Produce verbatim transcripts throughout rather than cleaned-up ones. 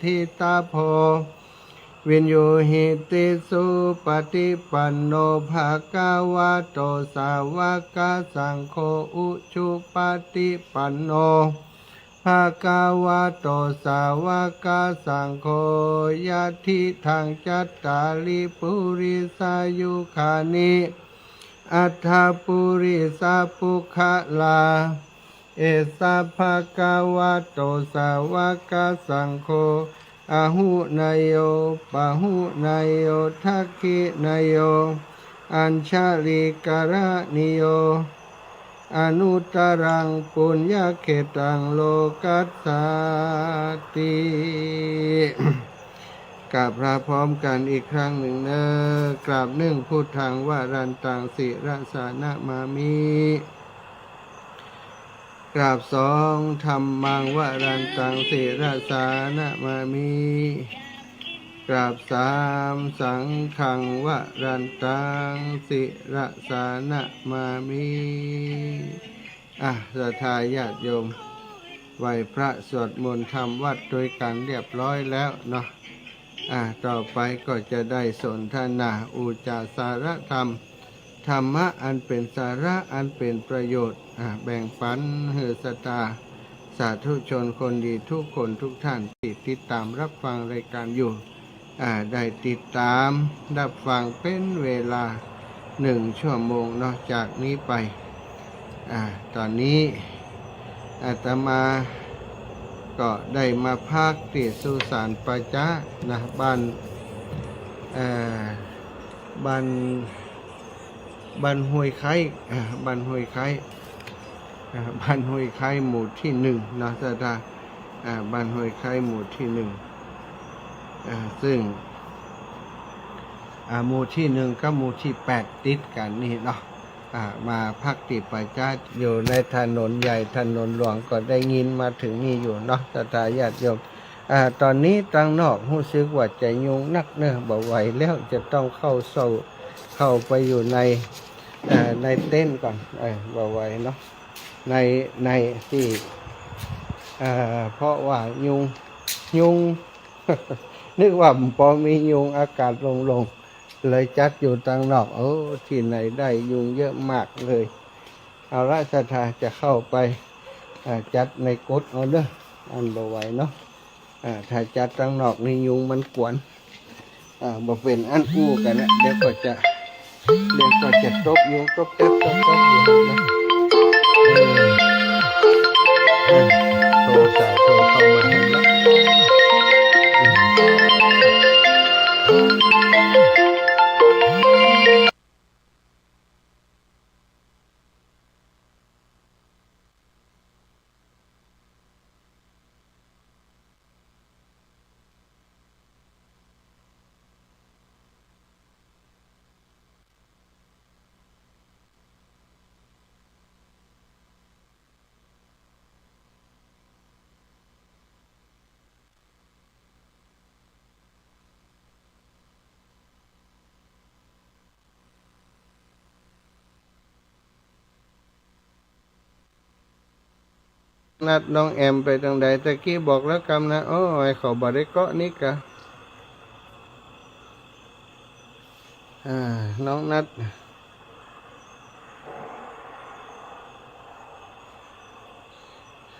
หิตาโภ วิญญูหิติสุปฏิปันโน ภะคะวะโต สาวกสังโฆ อุจุปฏิปันโน ภะคะวะโต สาวกสังโฆ ยะถิตัง จัตตาริ ปุริสายุคานิ อัตถะปุริสะปุคคละ เอสะ ภะคะวะโต สาวกสังโฆ อาหุเนโย ปะหุเนโย ทักขิเนโย อัญชลีกะระณีโย อนุตตะรัง ปุญญะเขตตัง โลกัสสาติ กราบพระพร้อมกันอีกครั้งหนึ่งเนอะ กราบหนึ่ง พุทธัง วรันตัง ศิรสา นะมามิ กราบสอง ธัมมัง วรันตัง ศิรสา นะมามิ กราบสาม สังฆัง วรันตัง ศิรสา นะมามิ อ่ะ ศรัทธาญาติโยม ไหว้พระสวดมนต์ทำวัตรด้วยกันเรียบร้อยแล้วเนาะ อ่ะ ต่อไปก็จะได้สนทนา อุจจาสารธรรม ธรรมะอันเป็นสาระ อันเป็นประโยชน์ อ่ะ แบ่งปันหื้อศรัทธาสาธุชนคนดีทุกคนทุกท่านที่ติดตามรับฟังรายการอยู่ อ่า ได้ติดตามรับฟังเป็นเวลาหนึ่งชั่วโมงเนาะ จากนี้ไป อ่า ตอนนี้อาตมาก็ได้มาพักตี้สุสานป่าจ๊านะ บ้าน เอ่อ บ้าน บ้านห้วยไคร้ อ่า บ้านห้วยไคร้ อ่า บ้านห้วยไคร้ หมู่ที่หนึ่งเนาะ ศรัทธา อ่า บ้านห้วยไคร้ หมู่ที่หนึ่ง อ่า ซึ่ง อ่า หมู่ที่หนึ่งกับหมู่ที่แปดติดกั๋นนี่เนาะ อ่า มาพักตี้ป่าจ๊า อยู่ในถนนใหญ่ถนนหลวง ก็ได้ยินมาเถิงนี่อยู่เนาะ ศรัทธาญาติโยม อ่า ตอนนี้ตังนอกฮู้สึกว่าจะยุงนักเนาะ บ่ไหวแล้ว จะต้องเข้าเซา เข้าไปอยู่ใน เอ่อ ในเต็นท์ก่อน เออ บ่ไหวเนาะ ใน ในตี้ เอ่อ เพราะว่ายุง ยุง นึกว่าบ่มียุง อากาศโล่งๆ เลยจัดอยู่ตังนอก โอ้ ตี้ไหนได้ยุงเยอะมากเลย เอาละ ศรัทธาจะเข้าไป อ่า จัดในกุฏิเอาเนาะ อันบ่ไหวเนาะ อ่า ถ้าจัดตังนอกนี่ยุงมันกวน อ่า บ่เป๋นอันอู้กั๋นนะ เดี๋ยวก็จะ เดี๋ยวก็จะตบยุง ตบแต๊บ ตบแต๊บอยู่นะ เออ เออ โทรศัพท์โทรเข้ามาแล้ว อืมนัด น้องแอมไปตางใด ตะกี้บอกแล้วกำนะ โอ้ย เขาบ่ได้เกาะนี่กะ อ่า น้องนัด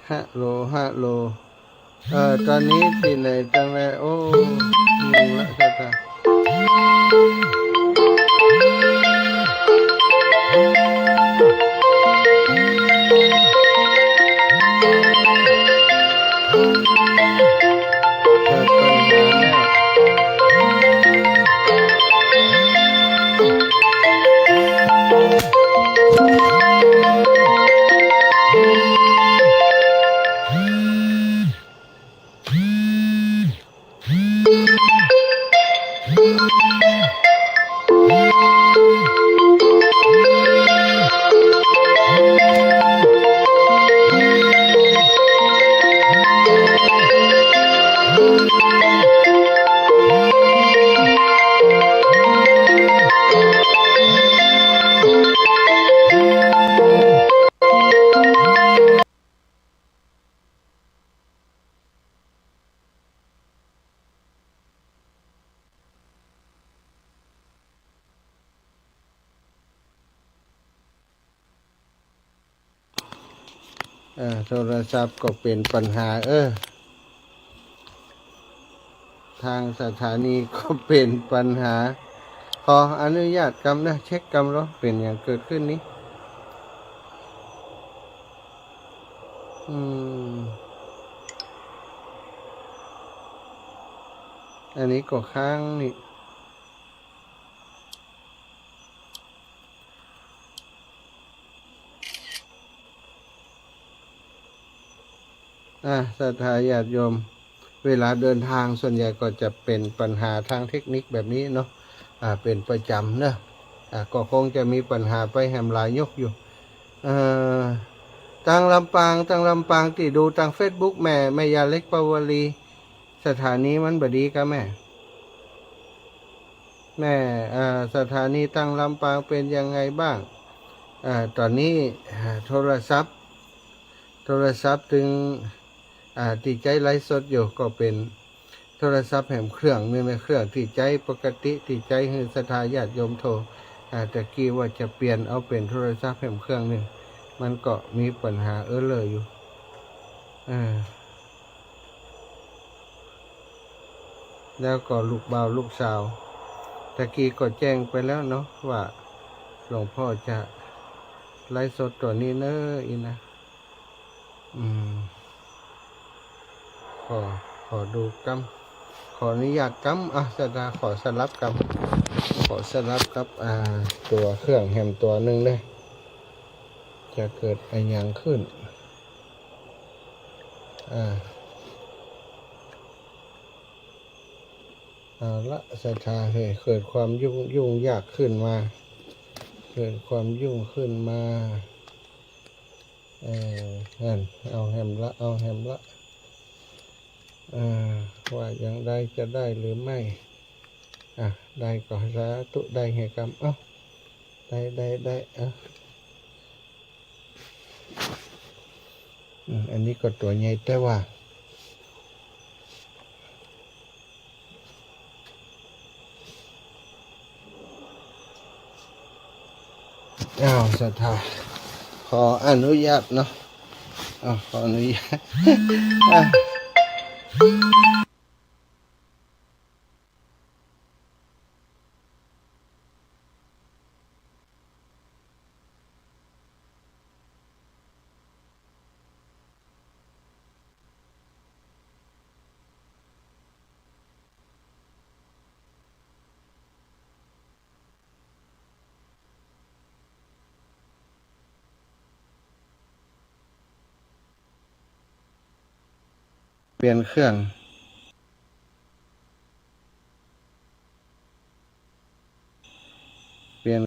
ฮัลโหล ฮัลโหล เอ่อ ตอนนี้ตี้ไหนตางแล โอ้ งงละ ศรัทธา เกิดปัญหาแล้ว เออ โทรศัพท์ก็เป๋นปัญหา เออ ตางสถานีก็เป๋นปัญหา ขออนุญาตกำนะ เช็คกำลอ เป๋นหยังเกิดขึ้นนี้ อืม อันนี้ก็ค้างนี่ อ่า ศรัทธาญาติโยม เวลาเดินตางส่วนใหญ่ก็จะเป๋นปัญหาตางเทคนิคแบบนี้เนาะ อ่า เป๋นประจ๋ำเนาะ อ่า ก็คงจะมีปัญหาไปแหมหลายยกอยู่ เอ่อ ตางลำปาง ตางลำปางตี้ดูตางเฟซบุ๊กแม่ แม่ย่าเล็กปาวลี สถานีมันบ่ดีกาแม่ แม่ เอ่อ สถานีตางลำปางเป๋นยังไงบ้าง เอ่อ ต๋อนนี้ เอ่อ โทรศัพท์ โทรศัพท์ตึง อ่า ตี้ใจ๊ไลฟ์สดอยู่ก็เป๋นโทรศัพท์แหมเครื่องนึ่งนะ เครื่องตี้ใจ๊ปกติ ตี้ใจ๊หื้อศรัทธาญาติโยมโทร อ่า ตะกี้ว่าจะเปลี่ยนเอาเป๋นโทรศัพท์แหมเครื่องนึ่ง มันก็มีปัญหาเออเลออยู่ เออ แล้วก็ลูกบ่าวลูกสาว ตะกี้ก็แจ้งไปแล้วเนาะ ว่าหลวงพ่อจะไลฟ์สดต๋อนนี้เน้อ อี้นะ อืม ขอ ขอดูกำ ขออนุญาตกำ อ่ะ ศรัทธาขอสลับกำ ขอสลับกับ อ่า ตั๋วเครื่องแหมตั๋วนึ่งเน้อ จะเกิดอะหยังขึ้น อ่า เอาละ ศรัทธาเฮ้ย เกิดความยุ่ง ยุ่งยากขึ้นมา เกิดความยุ่งขึ้นมา เออ นั่น เอาแหมละ เอาแหมละ เออ ว่าอย่างใดจะได้หรือไม่ อ่ะ ได้ก็สาธุ ได้แหมกำ เอ้า ได้ ได้ ได้ เอ้า อืม อันนี้ก็ตั๋วใหญ่แต่ว่า อ้าว ศรัทธา ขออนุญาตเนาะ อ้าว ขออนุญาต อ่ะเปลี่ยนเครื่อง เปลี่ยน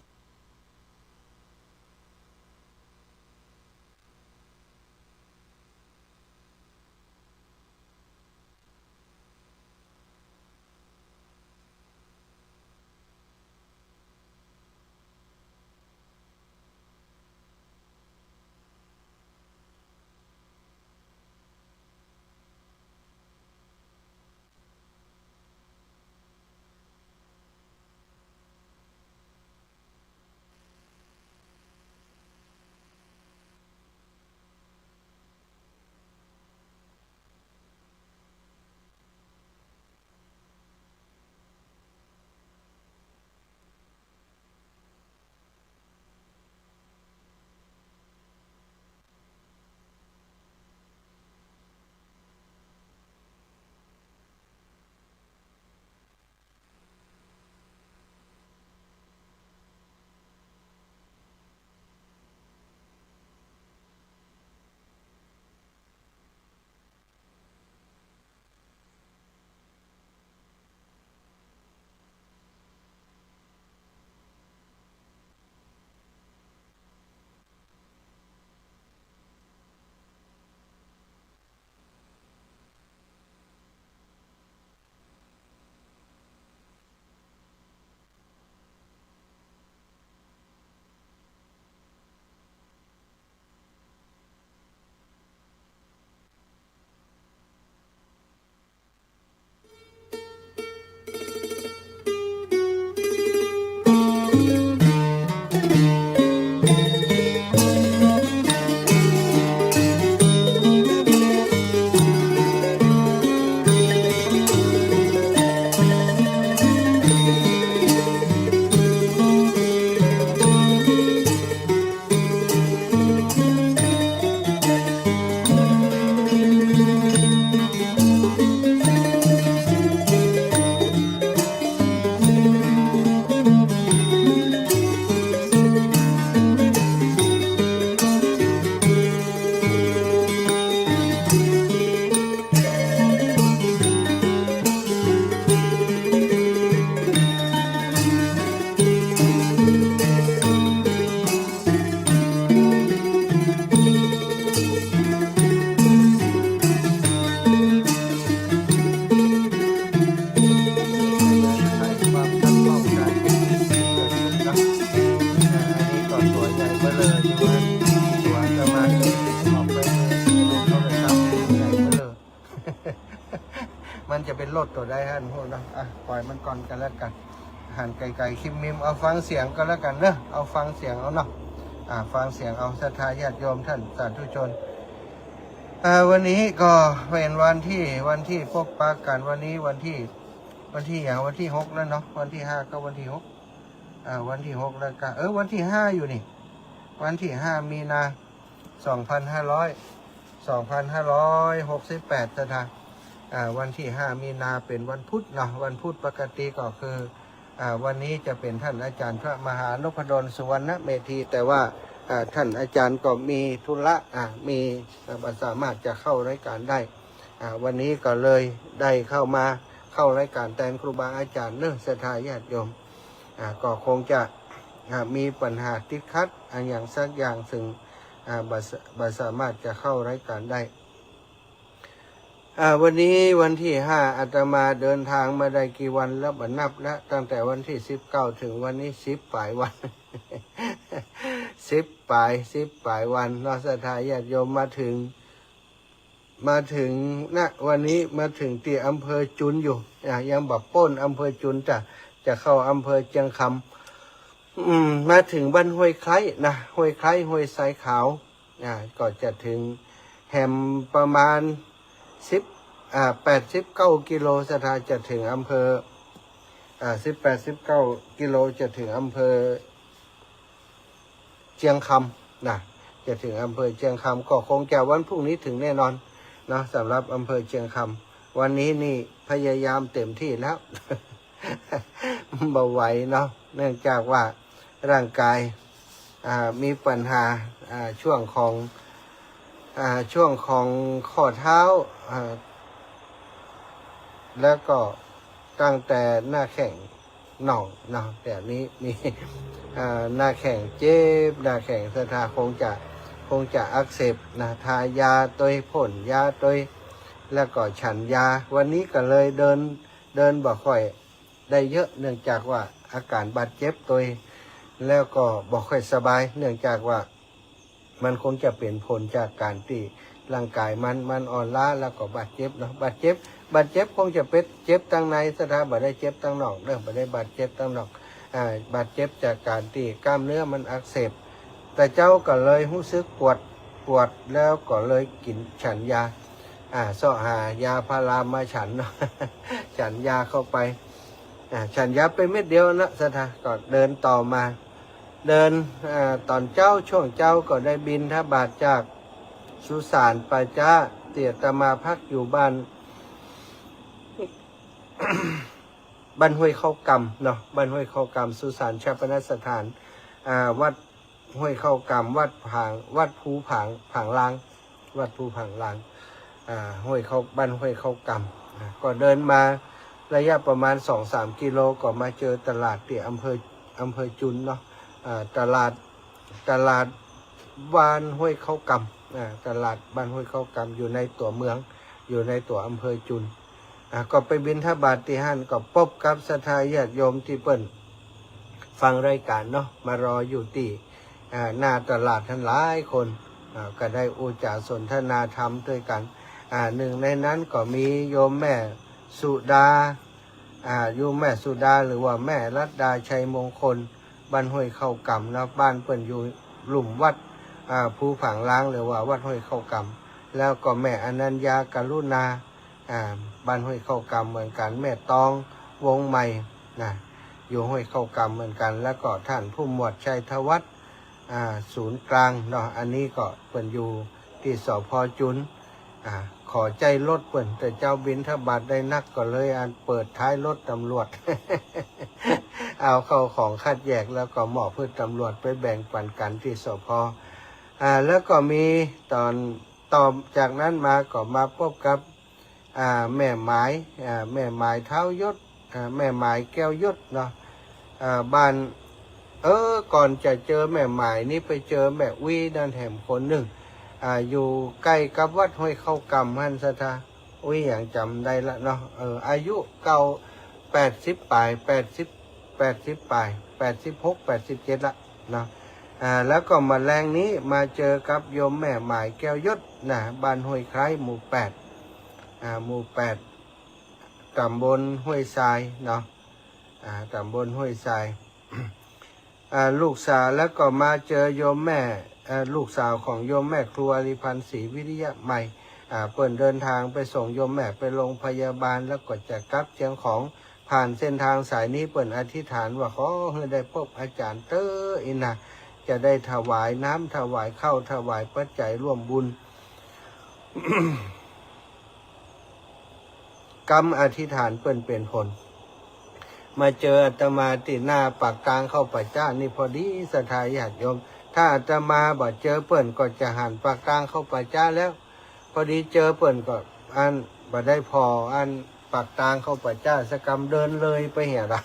มันจะเป๋นรถตั๋วใดหั้นฮู้เนาะ อ่ะ ปล่อยมันก่อนก็แล้วกั๋น หันไก๋ๆ คลิปมิม เอาฟังเสียงก็แล้วกั๋นเนาะ เอาฟังเสียงเอาเนาะ อ่ะ ฟังเสียงเอา ศรัทธาญาติโยมท่านสาธุชน อ่า วันนี้ก็เป๋นวันตี้ วันตี้ปบปะกั๋น วันนี้วันตี้ วันตี้หยัง วันตี้หกแล้วเนาะ วันตี้ห้ากับวันตี้หก อ่า วันตี้หกแล้วก็ เออ วันตี้ห้าอยู่นี่ วันตี้ห้ามีนา สองพันห้าร้อย สองพันห้าร้อยหกสิบแปด ศรัทธา อ่า วันตี้ห้ามีนาเป๋นวันพุธเนาะ วันพุธปกติก็คือ อ่า วันนี้จะเป๋นท่านอาจารย์พระมหานพดลสุวรรณเมธี แต่ว่า อ่า ท่านอาจารย์ก็มีธุระ อ่า มี อ่า บ่สามารถจะเข้ารายการได้ อ่า วันนี้ก็เลยได้เข้ามา เข้ารายการแตนครูบาอาจารย์เนาะ ศรัทธาญาติโยม อ่า ก็คงจะ อ่า มีปัญหาติดขัดอะหยังสักอย่าง ซึ่ง อ่า บ่ส- บ่สามารถจะเข้ารายการได้ อ่า วันนี้วันตี้ห้า อาตมาเดินทางมาได้กี่วันแล้วบ่นับแล้ว ตั้งแต่วันตี้สิบเก้า เถิงวันนี้ สิบป๋ายวัน สิบป๋าย สิบป๋ายวันเนาะ ศรัทธาญาติโยม มาเถิง มาเถิง ณ วันนี้มาเถิงตี้อำเภอจุนอยู่ อ่า ยังบ่ป๊นอำเภอจุนจ้ะ จะเข้าอำเภอเจียงคำ อืม มาเถิงบ้านห้วยไคร้นะ ห้วยไคร้ ห้วยทรายขาว อ่า ก็จะเถิงแหมประมาณสิบ อ่า แปดสิบเก้ากิโล ศรัทธา จะเถิงอำเภอ อ่า สิบ แปดสิบเก้ากิโล จะเถิงอำเภอเจียงคำนะ จะเถิงอำเภอเจียงคำ ก็คงจะวันพรุ่งนี้เถิงแน่นอนเนาะ สำหรับอำเภอเจียงคำ วันนี้นี่พยายามเต็มตี้แล้ว บ่ไหวเนาะ เนื่องจากว่าร่างกาย อ่า มีปัญหา อ่า ช่วงของ อ่า ช่วงของข้อเท้า อ่า แล้วก็ตั้งแต่หน้าแข้งหน่องเนาะ แบบนี้มี อ่า หน้าแข้งเจ็บ หน้าแข้ง ศรัทธา คงจะ คงจะอักเสบนะ ทายาตวย พ่นยาตวย แล้วก็ฉันยา วันนี้ก็เลยเดิน เดินบ่ค่อย ได้เยอะ เนื่องจากว่าอาก๋านบาดเจ็บตวย แล้วก็บ่ค่อยสบาย เนื่องจากว่ามันคงจะเป๋นผลจากก๋านตี้ร่างกายมัน มันอ่อนล้า แล้วก็บาดเจ็บเนาะ บาดเจ็บ บาดเจ็บคงจะเป๋นเจ็บตังใน ศรัทธา บ่ได้เจ็บตังนอกเนาะ บ่ได้บาดเจ็บตังนอก อ่า บาดเจ็บจากก๋านตี้กล้ามเนื้อมันอักเสบ แต่เจ้าก็เลยฮู้สึกปวด ปวดแล้วก็เลยกิ๋นฉันยา อ่า เซาะหายาพารามาฉันเนาะ ฉันยาเข้าไป อ่า ฉันยาไปเม็ดเดียวนะ ศรัทธา ก็เดินต่อมา เดิน อ่า ต๋อนเจ๊า ช่วงเจ๊าก็ได้บิณฑบาตจากสุสานป่าจ๊า ตี้อาตมาพักอยู่บ้าน บ้านห้วยเข้ากำเนาะ บ้านห้วยเข้ากำ สุสานฌาปนสถาน อ่า วัด ห้วยเข้ากำ วัดผาง วัดภูผาง ผางลาง วัดภูผางลาง อ่า ห้วยเข้า บ้านห้วยเข้ากำ อ่า ก็เดินมาระยะประมาณสองสามกิโล ก็มาเจอตลาดตี้อำเภอ อำเภอจุนเนาะ อ่า ตลาด ตลาดบ้านห้วยเข้ากำ อ่า ตลาดบ้านห้วยเข้ากำ อยู่ในตั๋วเมือง อยู่ในตั๋วอำเภอจุน อ่า ก็ไปบิณฑบาตตี้หั้น ก็ปบกับศรัทธาญาติโยมตี้เปิ้นฟังรายก๋านเนาะ มารออยู่ตี้ อ่า หน้าตลาดหั้นหลายคน อ่า ก็ได้อู้จ๋าสนทนาธรรมตวยกั๋น อ่า นึ่งในนั้นก็มีโยมแม่สุดา อ่า โยมแม่สุดา หรือว่าแม่รัตดาชัยมงคล บ้านห้วยเข้ากำเนาะ บ้านเปิ้นอยู่ลุ่มวัด อ่า ภูผางลาง หรือว่าวัดห้วยเข้ากำ แล้วก็แม่อนัญญากรุณา อ่า บ้านห้วยเข้ากำเหมือนกั๋น แม่ตอง วงใหม่ นะ อยู่ห้วยเข้ากำเหมือนกั๋น แล้วก็ท่านผู้หมวดชัยธวัฒน์ อ่า ศูนย์กลางเนาะ อันนี้ก็เปิ้นอยู่ตี้ สภ.จุน อ่า ขอใจ๊รถเปิ้น แต่เจ๊าบิณฑบาตได้นัก ก็เลยอันเปิดท้ายรถตำรวจ เอาเข้าของคัดแยก แล้วก็มอบหื้อตำรวจไปแบ่งปั๋นกั๋นตี้ สภ. อ่า แล้วก็มีต๋อน ต่อจากนั้นมาก็มาปบกับ อ่า แม่หมาย อ่า แม่หมายท้าวยศ อ่า แม่หมายแก้วยศเนาะ อ่า บ้าน เออ ก่อนจะเจอแม่หมายนี่ไปเจอแม่อุ๊ยนั่นแหมคนนึ่ง อ่า อยู่ใก้กับวัดห้วยเข้ากำหั้น ศรัทธา อุ๊ยหยังจ๋ำได้ละเนาะ เออ อายุเก่า แปดสิบป๋าย แปดสิบ แปดสิบป๋าย แปดสิบหก แปดสิบเจ็ดละเนาะ อ่า แล้วก็มาแลงนี้มาเจอกับโยมแม่หมายแก้วยศนะ บ้านห้วยไคร้ หมู่แปด อ่า หมู่แปด ต๋ำบลห้วยทรายเนาะ อ่า ต๋ำบลห้วยทราย อ่า ลูกสาว แล้วก็มาเจอโยมแม่ เอ่อ ลูกสาวของโยมแม่ครูอารีพันธ์ศรีวิริยะไมย อ่า เปิ้นเดินทางไปส่งโยมแม่ไปโรงพยาบาล แล้วก็จะกลับเจียงของ ผ่านเส้นทางสายนี้ เปิ้นอธิษฐานว่าขอหื้อได้พบอาจ๋ารย์เต๊อะ อี้นะ จะได้ถวายน้ำ ถวายข้าว ถวายปัจจัยร่วมบุญ กำอธิษฐานเปิ้นเป๋นผล มาเจออาตมาตี้หน้าปากตางเข้าป่าจ๊านี่พอดี ศรัทธาญาติโยม ถ้าอาตมาบ่เจอเปิ้นก็จะหันปากตางเข้าป่าจ๊าแล้ว พอดีเจอเปิ้นก็อันบ่ได้ผ่ออันปากตางเข้าป่าจ๊าสักกำ เดินเลยไปเหียละ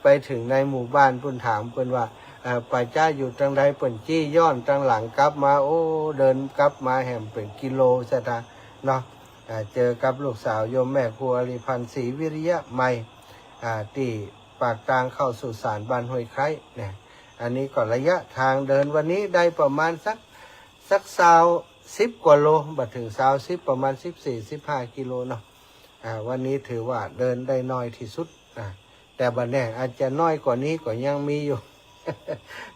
ไปเถิงในหมู่บ้าน ปุ้นถามเปิ้นว่า เอ่อ ป่าจ๊าอยู่ตางใด เปิ้นจี้ย้อนตางหลังกลับมา โอ้ เดินกลับมาแหมเป๋นกิโล ศรัทธาเนาะ อ่า เจอกับลูกสาวโยมแม่ครูอารีพันธ์ศรีวิริยะไมย อ่า ตี้ปากตางเข้าสุสานบ้านห้วยไคร้เนี่ย อันนี้ก็ระยะทางเดินวันนี้ได้ประมาณสัก สักซาว สิบกว่าโล บ่เถิงซาว สิบ ประมาณสิบสี่ สิบห้ากิโลเนาะ อ่า วันนี้ถือว่าเดินได้น้อยตี้สุด อ่า แต่บ่แน่ อาจจะน้อยกว่านี้ก็ยังมีอยู่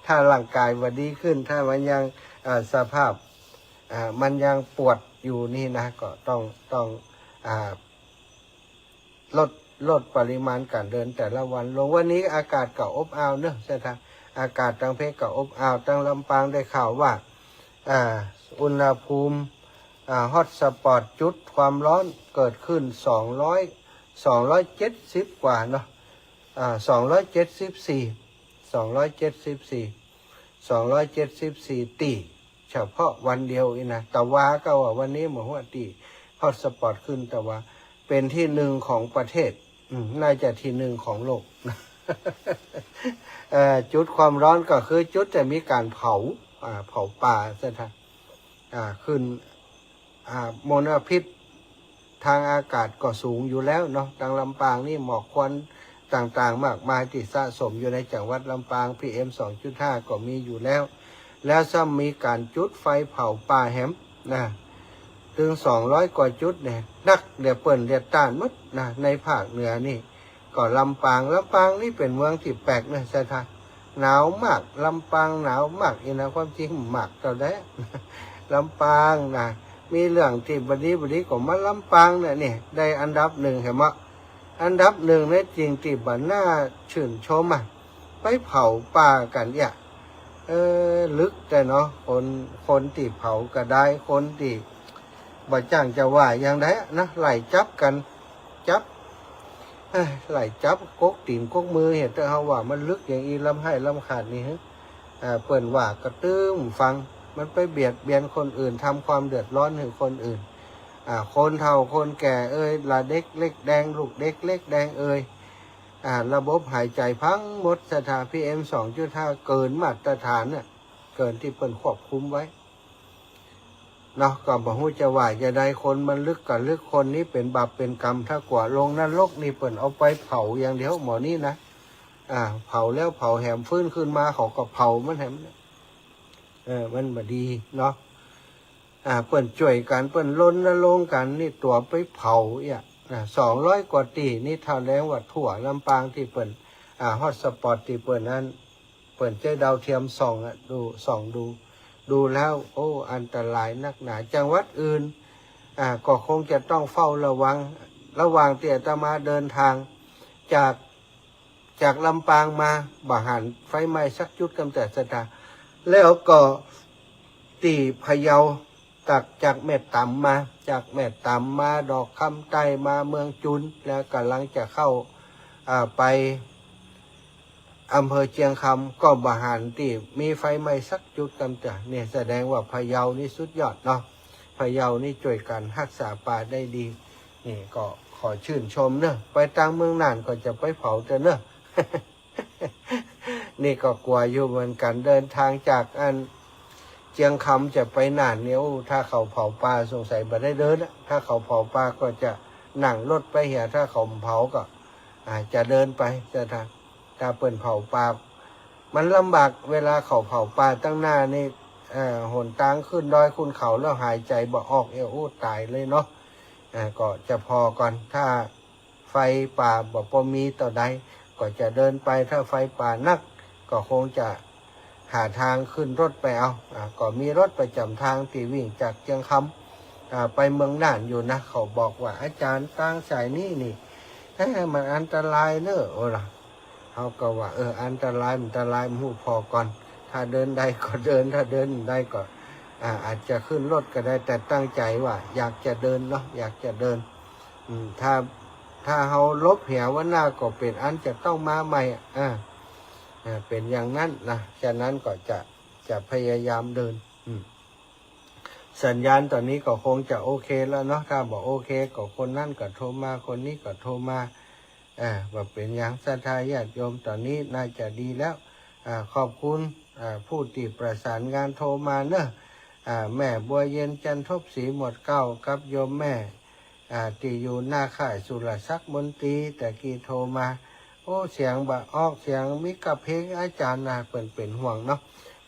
ถ้าร่างกายบ่ดีขึ้น ถ้ามันยัง อ่า สภาพ อ่า มันยังปวดอยู่นี่นะ ก็ต้อง ต้อง อ่า ลด ลดปริมาณก๋านเดินแต่ละวันลง วันนี้อากาศก็อบอ้าวเนาะ ศรัทธา อากาศตางเพชรก็อบอ้าว ตางลำปางได้ข่าวว่า อ่า อุณหภูมิ อ่า ฮอตสปอตจุดความร้อนเกิดขึ้น สองร้อย สองร้อยเจ็ดสิบกว่าเนาะ อ่า สองร้อยเจ็ดสิบสี่ สองร้อยเจ็ดสิบสี่ สองร้อยเจ็ดสิบสี่ ตี้ เฉพาะวันเดียวอี้นะ ตะวาก็ว่าวันนี้บ่ฮู้ตี้ฮอตสปอตขึ้น ตะวาเป๋นตี้นึ่งของประเทศ อืม น่าจะตี้นึ่งของโลก เอ่อ จุดความร้อนก็คือจุดตี้มีก๋านเผา อ่า เผาป่า ศรัทธา อ่า ขึ้น อ่า มลพิษทางอากาศก็สูงอยู่แล้วเนาะ ตางลำปางนี่หมอกควันต่างๆ มากมายตี้สะสมอยู่ในจังหวัดลำปาง PM สองจุดห้า ก็มีอยู่แล้ว แล้วซ้ำมีก๋านจุดไฟเผาป่าแหมนะ เถิง สองร้อยกว่าจุดเนี่ย นักเดียวเปิ้นเลียดต้านหมดนะ ในภาคเหนือนี่ ก็ลำปาง ลำปางนี่เป๋นเมืองตี้แปลกนะ ศรัทธา หนาวมาก ลำปางหนาวมากอี้นะ ความจริงมากเต้าใด ลำปางนะ มีเรื่องตี้บ่ดีบ่ดีก็มาลำปางเนี่ย นี่ ได้อันดับนึ่ง หันบ่ อันดับนึ่งเนี่ย สิ่งตี้บ่น่าชื่นชมอะ ไปเผาป่ากั๋นเอี้ย เออ ลึกแต๊เนาะ คน คนตี้เผาก็ได้ คนตี้ บ่จ้างจะว่าอย่างใดนะ ไล่จับกั๋น จับ เอ้ย ไล่จับกกตี๋นกกมือ เหีย แต่เฮาว่ามันลึกอย่างอี้ ลำไห้ลำขาดนี่ เฮ้ย อ่า เปิ้นว่ากระตึ้มฟัง มันไปเบียดเบียนคนอื่น ทำความเดือดร้อนหื้อคนอื่น อ่า คนเฒ่าคนแก่เอย ละเด็กเล็กแดง ลูกเด็กเล็กแดงเอย อ่า ระบบหายใจ๋พังหมด ศรัทธา PM สองจุดห้า เกินมาตรฐานน่ะ เกินตี้เปิ้นควบคุมไว้ เนาะ ก็บ่ฮู้จะว่าจะใด คนมันลึกก็ลึก คนนี้เป๋นบาปเป๋นกรรม ถ้ากว่าลงนรกนี่เปิ้นเอาไปเผาอย่างเดียว หมอนี้นะ อ่า เผาแล้วเผาแหม ฟื้นขึ้นมาเขาก็เผามันแหม เออ มันบ่ดีเนาะ อ่า เปิ้นจ้วยกั๋น เปิ้นรณรงค์กั๋น นี่ตั๋วไปเผาเอี้ย อ่า สองร้อยกว่าตี้ นี่แสดงว่าทั่วลำปางตี้เปิ้น อ่า ฮอตสปอตตี้เปิ้นนั้น เปิ้นใจ๊ดาวเทียมส่องอะ ดู ส่องดู ดูแล้ว โอ้ อันตรายนักหนา จังหวัดอื่น อ่า ก็คงจะต้องเฝ้าระวัง ระหว่างตี้อาตมาเดินทางจาก จากลำปางมา บ่หันไฟไหม้สักจุดกำเตื้อ ศรัทธา แล้วก็ตี้พะเยา จาก จากแม่ต๋ำมา จากแม่ต๋ำมา ดอกคำใต้มา เมืองจุน แล้วก่ำลังจะเข้า อ่า ไป อำเภอเจียงคำ ก็บ่หันตี้มีไฟไหม้สักจุดกำเตื้อ เนี่ย แสดงว่าพะเยานี่สุดยอดเนาะ พะเยานี่จ้วยกั๋นฮักษาป่าได้ดี นี่ก็ขอชื่นชมเนาะ ไปตางเมืองน่านก็จะไปเผาเตื้อเนาะ นี่ก็กั๋วอยู่เหมือนกั๋น เดินทางจากอันเจียงคำจะไปน่านเนี่ย โอ้ ถ้าเขาเผาป่าสงสัยบ่ได้เดินอะ ถ้าเขาเผาป่าก็จะนั่งรถไปเหีย ถ้าเขาบ่เผาก็ อ่า จะเดินไป ศรัทธา ถ้าเปิ้นเผาป่า มันลำบาก เวลาเขาเผาป่าตางหน้านี่ เอ่อ หนตางขึ้นดอยขึ้นเขาแล้วหายใจ๋บ่ออก เอ้ย โอ้ ต๋ายเลยเนาะ อ่า ก็จะผ่อก่อน ถ้าไฟป่าบ่ บ่มีเต้าใด ก็จะเดินไป ถ้าไฟป่านัก ก็คงจะหาตางขึ้นรถไปเอา อ่า ก็มีรถประจ๋ำตางตี้วิ่งจากเจียงคำ อ่า ไปเมืองน่านอยู่นะ เขาบอกว่า อาจ๋ารย์ ตางสายนี้นี่ เอ๊ะ มันอันตรายเน้อ โอ้ล่ะ เฮาก็ว่า เออ อันตราย อันตราย บ่ฮู้ ผ่อก่อน ถ้าเดินได้ก็เดิน ถ้าเดินบ่ได้ก็ อ่า อาจจะขึ้นรถก็ได้ แต่ตั้งใจ๋ว่าอยากจะเดินเนาะ อยากจะเดิน อืม ถ้า ถ้าเฮาหลบเหียวันหน้าก็เป๋นอันจะต้องมาใหม่อะ อ่า อ่า เป๋นอย่างนั้นนะ ฉะนั้นก็จะ จะพยายามเดิน อืม สัญญาณต๋อนนี้ก็คงจะโอเคแล้วเนาะ ถ้าบ่โอเคก็คนนั้นก็โทรมา คนนี้ก็โทรมา อ่า บ่เป๋นหยัง ศรัทธาญาติโยม ต๋อนนี้น่าจะดีแล้ว อ่า ขอบคุณ อ่า ผู้ตี้ประสานงานโทรมาเนาะ อ่า แม่บัวเย็น จันทบศรี หมวดเก้า กับโยมแม่ อ่า ตี้อยู่หน้าค่ายสุรศักดิ์มนตรี ตะกี้โทรมา โอ้ เสียงบ่ออก เสียงมีกับเพลง อาจ๋ารย์นะ เปิ้นเป๋นห่วงเนาะ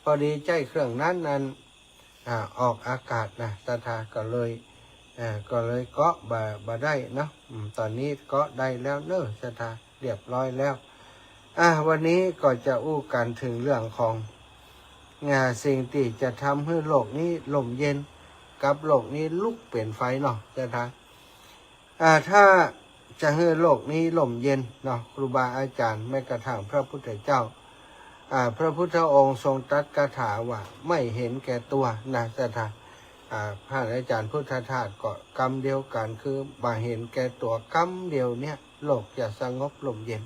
พอดีใจ๊เครื่องนั้นอัน อ่า ออกอากาศนะ ศรัทธา ก็เลย อ่า ก็เลยเกาะบ่ บ่ได้เนาะ อืม ต๋อนนี้เกาะได้แล้วเน้อ ศรัทธา เรียบร้อยแล้ว อ่า วันนี้ก็จะอู้กั๋นเถิงเรื่องของ อ่า สิ่งตี้จะทำหื้อโลกนี้ร่มเย็น กับโลกนี้ลุกเป๋นไฟเนาะ ศรัทธา อ่า ถ้าจะหื้อโลกนี้ร่มเย็นเนาะ ครูบาอาจ๋ารย์ แม้กระทั่งพระพุทธเจ้า อ่า พระพุทธองค์ทรงตรัสคาถาว่า ไม่เห็นแก่ตัวนะ ศรัทธา อ่า พระอาจ๋ารย์พุทธทาสก็กำเดียวกั๋น คือบ่เห็นแก่ตั๋วกำเดียวเนี่ย โลกจะสงบร่มเย็น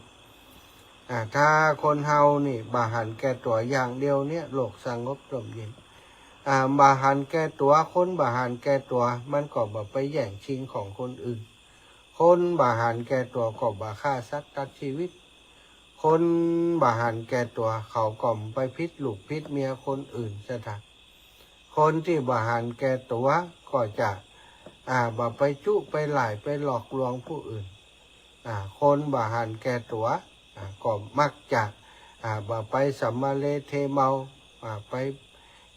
อ่า ถ้าคนเฮานี่บ่หันแก่ตั๋วอย่างเดียวเนี่ย โลกสงบร่มเย็น อ่า บ่หันแก่ตั๋ว คนบ่หันแก่ตั๋ว มันก็บ่ไปแย่งชิงของคนอื่น คนบ่หันแก่ตั๋วก็บ่ฆ่าสัตว์ตัดชีวิต คนบ่หันแก่ตั๋วเขาก็บ่ไปผิดลูกผิดเมียคนอื่น ศรัทธา คนตี้บ่หันแก่ตั๋วก็จะ อ่า บ่ไปจุไปหล่าย ไปหลอกลวงผู้อื่น อ่า คนบ่หันแก่ตั๋ว อ่า ก็มักจะ อ่า บ่ไปสำมะเลเทเมา อ่า ไป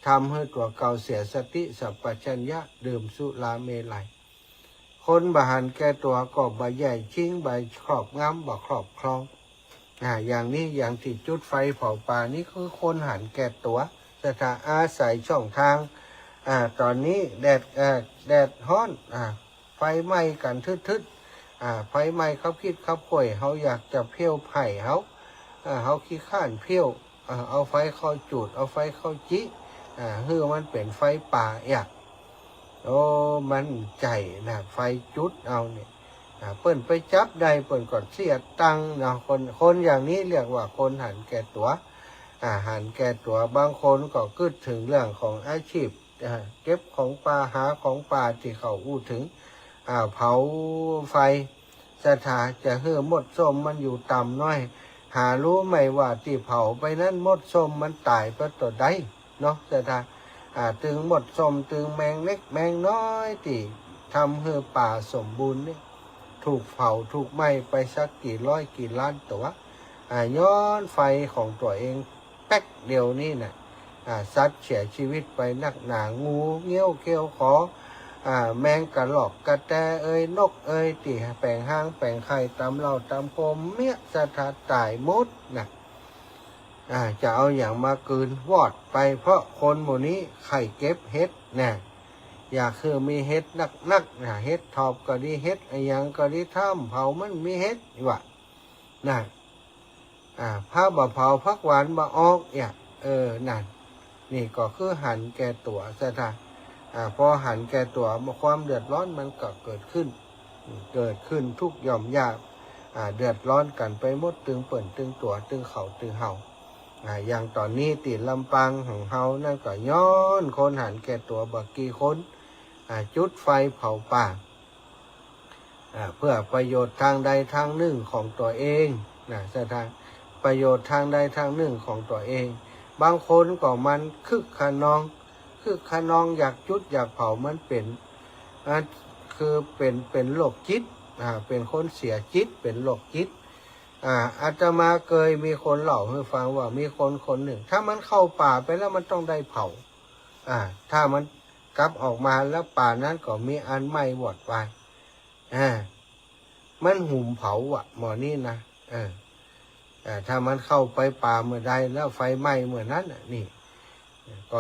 ทำหื้อตั๋วเก่าเสียสติสัมปชัญญะ ดื่มสุราเมรัย คนบ่หันแก่ตั๋วก็บ่แย่งชิง บ่ครอบงำ บ่ครอบครอง อ่า อย่างนี้ อย่างตี้จุดไฟเผาป่านี่คือคนหันแก่ตั๋ว ศรัทธา อาศัยช่องตาง อ่า ต๋อนนี้แดด เอ่อ แดดฮ้อน อ่า ไฟไหม้กั๋นทึดๆ อ่า ไฟไหม้คับขีดคับข่วย เฮาอยากจะเผาไผ่เฮา อ่า เฮาขี้คร้านเผา อ่า เอาไฟเข้าจูด เอาไฟเข้าจิ อ่า หื้อมันเป๋นไฟป่าเอีย โอ้ มันใจ๋นะ ไฟจุดเอาเนี่ย อ่า เปิ้นไปจับได้ เปิ้นก็เสียตังค์เนาะ คน คนอย่างนี้เรียกว่าคนหันแก่ตั๋ว อ่า หันแก่ตั๋ว บางคนก็กึ๊ดเถิงเรื่องของอาชีพ อ่า เก็บของป่า หาของป่าตี้เขาอู้เถิง อ่า เผาไฟ ศรัทธา จะหื้อมดส้มมันอยู่ต่ำน้อย หาฮู้ไหมว่าตี้เผาไปนั้นมดส้มมันต๋ายไปเต้าใดเนาะ ศรัทธา อ่า ตึงมดส้ม ตึงแมงเล็กแมงน้อยตี้ทำหื้อป่าสมบูรณ์นี่ ถูกเผาถูกไหม้ไปสักกี่ร้อยกี่ล้านตั๋ว อ่า ย้อนไฟของตั๋วเอง แป๊กเดียวนี่น่ะ อ่า สัตว์เสียชีวิตไปนักหนา งูเงี้ยวเขี้ยวขอ อ่า แมงกะรอกกะแตเอย นกเอย ตี้แป๋งฮางแป๋งไข่ต๋ามเหล้าต๋ามโคมเมี้ย ศรัทธา ต๋ายหมดน่ะ อ่า จะเอาหยังมากืน วอดไป เพราะคนหมู่นี้ใค่เก็บเห็ดน่ะ อยากหื้อมีเห็ดนักๆ น่ะ เห็ดถอบก็ดี เห็ดอะหยังก็ดี ถ้าบ่เผามันบ่มีเห็ดวะ น่ะ อ่า พระบ่เผาผักหวานบ่ออกเอีย เออ นั่น นี่ก็คือหันแก่ตั๋ว ศรัทธา อ่า พอหันแก่ตั๋ว ความเดือดร้อนมันก็เกิดขึ้น เกิดขึ้นทุกข์ย่อมยาก อ่า เดือดร้อนกั๋นไปหมด ตึงเปิ้น ตึงตั๋ว ตึงเขา ตึงเฮา อ่า อย่างต๋อนนี้ตี้ลำปางของเฮานั่นก็ย้อนคนหันแก่ตั๋วบ่ากี่คน อ่า จุดไฟเผาป่า อ่า เพื่อประโยชน์ตางใดตางนึ่งของตั๋วเอง น่ะ ศรัทธา ประโยชน์ตางใดตางนึ่งของตั๋วเอง บางคนก็มันคึกคะนอง คึกคะนองอยากจุดอยากเผา มันเป๋น อ่า คือเป๋น เป๋นโรคจิต อ่า เป๋นคนเสียจิต เป๋นโรคจิต อ่า อาตมาเกยมีคนเล่าหื้อฟังว่ามีคนคนนึ่ง ถ้ามันเข้าป่าไปแล้วมันต้องได้เผา อ่า ถ้ามันกลับออกมาแล้วป่านั้นก็มีอันไหม้วอดวาย อ่า มันหุมเผาอะ หมอนี้นะ เออ เออ ถ้ามันเข้าไปป่าเมื่อใดแล้วไฟไหม้เมื่อนั้นน่ะ นี่ ก็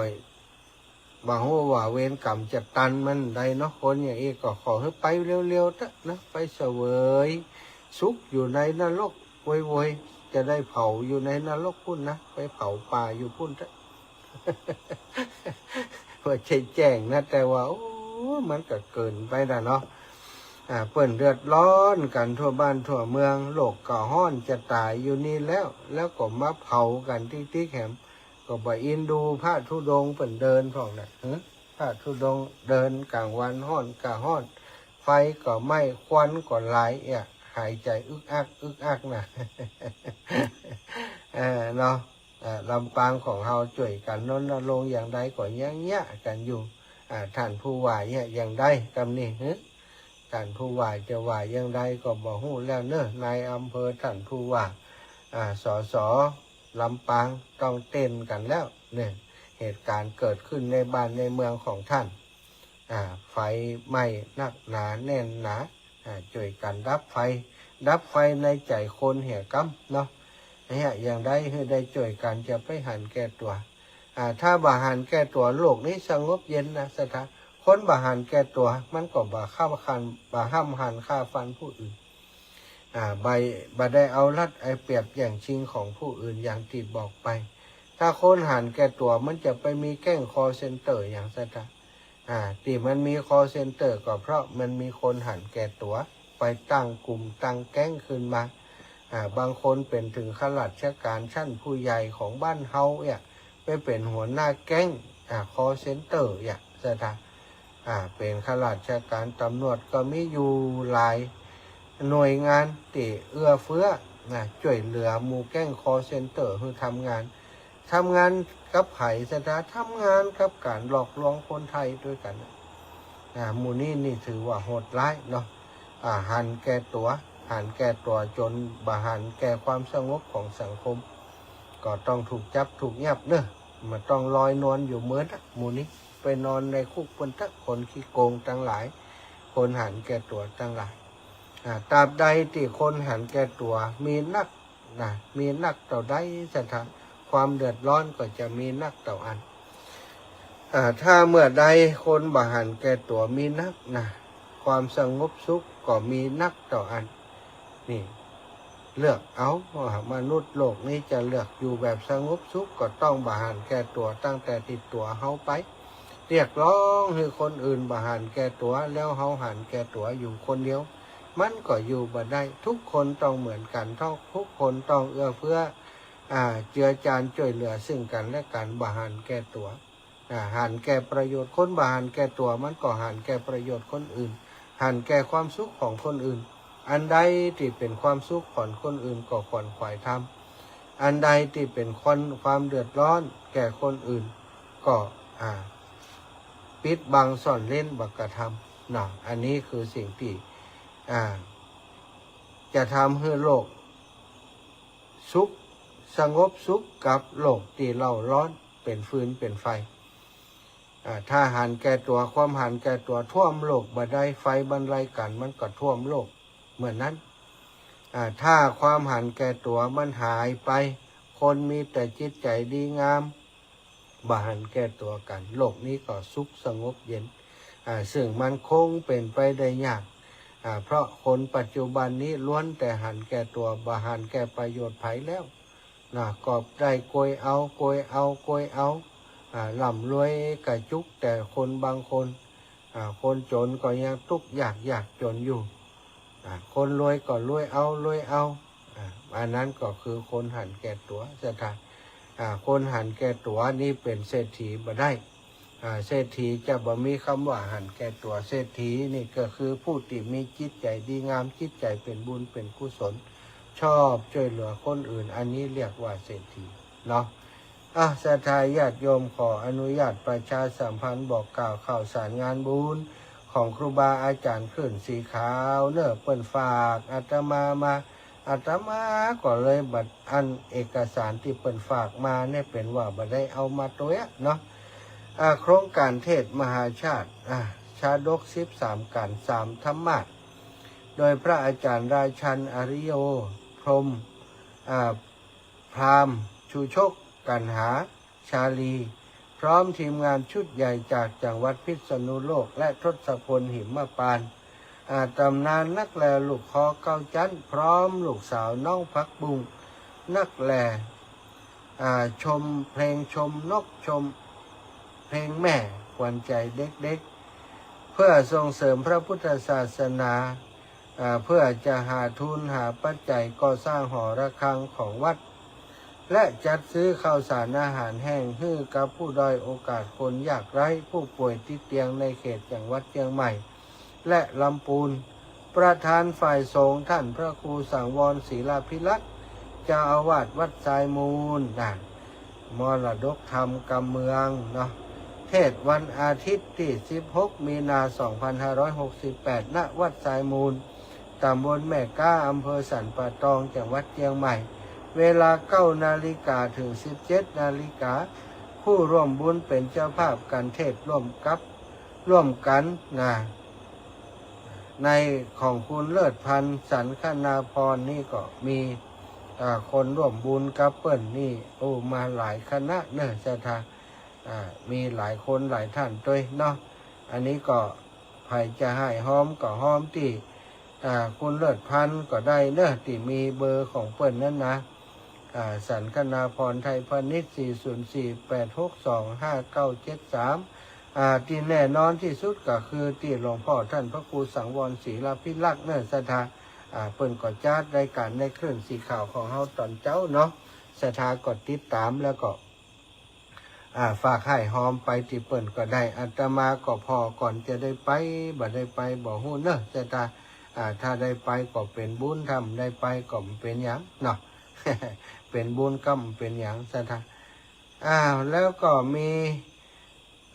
บ่ฮู้ว่าเวรกรรมจะตันมันใดเนาะ คนอย่างอี้ก็ขอหื้อไปเร็วๆ เต๊อะนะ ไปเสวยสุขอยู่ในนรกโวยๆ จะได้เผาอยู่ในนรกปุ้นนะ ไปเผาป่าอยู่ปุ้นเต๊อะ ว่าแจ้งๆ นะ แต่ว่า โอ้ มันก็เกินไปนะเนาะ อ่า เปิ้นเดือดร้อนกั๋นทั่วบ้านทั่วเมือง โลกก็ฮ้อนจะต๋ายอยู่นี่แล้ว แล้วก็มาเผากั๋นติ๊กๆ แหม ก็บ่อินดูพระธุดงค์เปิ้นเดินพ่องนะ ฮะ พระธุดงค์เดินก๋างวันฮ้อนก็ฮ้อน ไฟก็ไหม้ ควันก็หลายเอี้ย หายใจ๋อึกอักอึกอักนะ เออ เนาะ อ่า ลำปางของเฮาจ้วยกั๋นรณรงค์อย่างใดก็ยังเยียะกั๋นอยู่ อ่า ต้านผู้ว่าเยียะอย่างใดกำนี้ ฮะ ต้านผู้ว่าจะว่าอย่างใดก็บ่ฮู้แล้วเนาะ นายอำเภอ ต้านผู้ว่า อ่า สส ลำปางต้องเต้นกั๋นแล้วเนี่ย เหตุก๋ารณ์เกิดขึ้นในบ้านในเมืองของต้าน อ่า ไฟไหม้นักหนาแน่นหนา อ่า จ้วยกั๋นดับไฟ ดับไฟในใจ๋คนเหียกำเนาะ เนี่ย อย่างใดหื้อได้จ้วยกั๋น จะไปหันแก่ตั๋ว อ่า ถ้าบ่หันแก่ตั๋ว โลกนี้สงบเย็นนะศรัทธา คนบ่หันแก่ตั๋ว มันก็บ่ฮ่ำหัน บ่ฮ่ำหันฆ่าฟันผู้อื่น อ่า บ่ บ่ได้เอารัดเอาเปรียบแย่งชิงของผู้อื่นอย่างตี้บอกไป ถ้าคนหันแก่ตั๋ว มันจะไปมีแก๊ง call center อย่างศรัทธา อ่า ตี้มันมี call center ก็เพราะมันมีคนหันแก่ตั๋ว ไปตั้งกลุ่มตั้งแก๊งขึ้นมา อ่า บางคนเป๋นเถิงข้าราชก๋านชั้นผู้ใหญ่ของบ้านเฮาเนี่ย ไปเป๋นหัวหน้าแก๊ง อ่า call center เนี่ยศรัทธา อ่า เป๋นข้าราชก๋านตำรวจก็มีอยู่หลายหน่วยงานตี้เอื้อเฟื้อนะ จ้วยเหลือหมู่แก๊ง call center หื้อทำงาน ทำงานกับใผศรัทธา ทำงานกับก๋านหลอกลวงคนไทยตวยกั๋น อ่า หมู่นี้นี่ถือว่าโหดร้ายเนาะ อ่า หันแก่ตั๋ว หันแก่ตั๋วจ๋นบ่หันแก่ความสงบของสังคม ก็ต้องถูกจับถูกยับเนาะ บ่ต้องลอยนวลอยู่เมินอะ หมู่นี้ไปนอนในคุกปุ้นเต๊อะ คนขี้โกงตังหลาย คนหันแก่ตั๋วตังหลาย อ่า ตราบใดตี้คนหันแก่ตั๋วมีนัก นะ มีนักเต้าใดศรัทธา ความเดือดร้อนก็จะมีนักเต้าอั้น อ่า ถ้าเมื่อใดคนบ่หันแก่ตั๋วมีนักนะ ความสงบสุขก็มีนักเต้าอั้น นี่ เลือกเอา ว่ามนุษย์โลกนี้จะเลือกอยู่แบบสงบสุข ก็ต้องบ่หันแก่ตั๋วตั้งแต่ตี้ตั๋วเฮาไป เรียกร้องหื้อคนอื่นบ่หันแก่ตั๋ว แล้วเฮาหันแก่ตั๋วอยู่คนเดียว มันก็อยู่บ่ได้ ทุกคนต้องเหมือนกั๋น ทุกคนต้องเอื้อเฟื้อ อ่า เจือจานจ้วยเหลือซึ่งกั๋นและกั๋น บ่หันแก่ตั๋ว อ่า หันแก่ประโยชน์ คนบ่หันแก่ตั๋ว มันก็หันแก่ประโยชน์คนอื่น หันแก่ความสุขของคนอื่น อันใดตี้เป๋นความสุขของคนอื่นก็ขวนขวายทำ อันใดตี้เป๋นคน ความเดือดร้อนแก่คนอื่น ก็ อ่า ปิดบังซ่อนเร้นบ่กระทำ เนาะ อันนี้คือสิ่งตี้ อ่า จะทำหื้อโลกสุข สงบสุขกับโลกตี้เล่าร้อนเป๋นฟืนเป๋นไฟ อ่า ถ้าหันแก่ตั๋ว ความหันแก่ตั๋วท่วมโลกบ่ได้ ไฟบรรลัยกั๋นมันก็ท่วมโลกเหมือนนั้น อ่า ถ้าความหันแก่ตั๋วมันหายไป คนมีแต่จิตใจ๋ดีงาม บ่หันแก่ตั๋วกั๋น โลกนี้ก็สุขสงบเย็น อ่า ซึ่งมันคงเป๋นไปได้ยาก อ่า เพราะคนปัจจุบันนี้ล้วนแต่หันแก่ตั๋ว บ่หันแก่ประโยชน์ใผแล้ว นะ ก็ได้โกยเอา โกยเอา โกยเอา อ่า ร่ำรวยกระจุกแต่คนบางคน อ่า คนจ๋นก็ยังตุ๊กข์ยาก ยากจ๋นอยู่ อ่า คนรวยก็รวยเอา รวยเอา อ่า อันนั้นก็คือคนหันแก่ตั๋วศรัทธา อ่า คนหันแก่ตั๋วนี่เป๋นเศรษฐีบ่ได้ อ่า เศรษฐีจะบ่มีกำว่าหันแก่ตั๋ว เศรษฐีนี่ก็คือผู้ตี้มีจิตใจ๋ดีงาม จิตใจ๋เป๋นบุญเป๋นกุศล ชอบจ้วยเหลือคนอื่น อันนี้เรียกว่าเศรษฐีเนาะ อ่ะ ศรัทธาญาติโยม ขออนุญาตประชาสัมพันธ์บอกกล่าวข่าวสารงานบุญของครูบาอาจ๋ารย์ขึ้นสีขาวเนาะ เปิ้นฝากอาตมามา อาตมาก็เลยบัดอั้นเอกสารตี้เปิ้นฝากมาเนี่ย เป๋นว่าบ่ได้เอามาตวยเนาะ อ่า โครงก๋านเทศน์มหาชาติ อ่า ชาดกสิบสามก๋าน สามธรรมาสน์ โดยพระอาจารย์ราชัน อริโย พรหม อ่า พราหมณ์ ชูชก กัณหา ชาลี พร้อมทีมงานชุดใหญ่จากจังหวัดพิษณุโลก และทศพล หิมพานต์ อ่า ต๋ำนานนักแลลูกคอเก๊าจั๊น พร้อมลูกสาวน้องผักบุ้ง นักแล อ่า ชมเพลงชมนกชมเพลงแม่ขวัญใจเด็กๆ เพื่อส่งเสริมพระพุทธศาสนา อ่า เพื่อจะหาทุนหาปัจจัยก่อสร้างหอระฆังของวัด และจัดซื้อข้าวสารอาหารแห้งหื้อกับผู้ด้อยโอกาสคนยากไร้ผู้ป่วยติดเตียงในเขตจังหวัดเจียงใหม่ และลำปูน ประธานฝ่ายสงฆ์ท่านพระครูสังวรศิลาภิรักษ์ เจ้าอาวาสวัดทรายมูล นะ มรดกธรรมกำเมืองเนาะ เทศน์วันอาทิตย์ตี้สิบหกมีนาสองพันห้าร้อยหกสิบแปด ณ วัดทรายมูล ต๋ำบลแม่ก๊า อำเภอสันป่าตอง จังหวัดเจียงใหม่ เวลาเก้านาฬิกาถึงสิบเจ็ดนาฬิกา ผู้ร่วมบุญเป๋นเจ้าภาพกัณฑ์เทศน์ร่วมกับ ร่วมกั๋นนะ ในของคุณเลิศพันธ์ สันคณาพรณ์ นี่ก็มี อ่า คนร่วมบุญกับเปิ้นนี่ โอ้ มาหลายคณะเน่อศรัทธา อ่า มีหลายคนหลายท่านตวยเนาะ อันนี้ก็ใผจะฮ้ายฮอมก็ฮอมตี้ อ่า คุณเลิศพันธ์ก็ได้เน่อ ตี้มีเบอร์ของเปิ้นนั้นนะ อ่า สันคณาพรณ์ ไทยพาณิชย์ สี่ศูนย์สี่ แปดหกสอง ห้าเก้าเจ็ดสาม อ่า ตี้แน่นอนตี้สุดก็คือตี้หลวงป้อท่านพระครูสังวรศิลาภิรักษ์เน่อศรัทธา อ่า เปิ้นก็จัดรายก๋านในคลื่นสีขาวของเฮาต๋อนเจ๊าเนาะ ศรัทธาก็ติดต๋ามแล้วก็ อ่า ฝากฮ้ายฮอมไปตี้เปิ้นก็ได้ อาตมาก็ผ่อก่อนจะได้ไป บ่ได้ไปบ่ฮู้เน่อศรัทธา อ่า ถ้าได้ไปก็เป๋นบุญ ถ้าบ่ได้ไปก็บ่เป๋นหยังเนาะ เป๋นบุญก็บ่เป๋นหยังศรัทธา อ้าว แล้วก็มี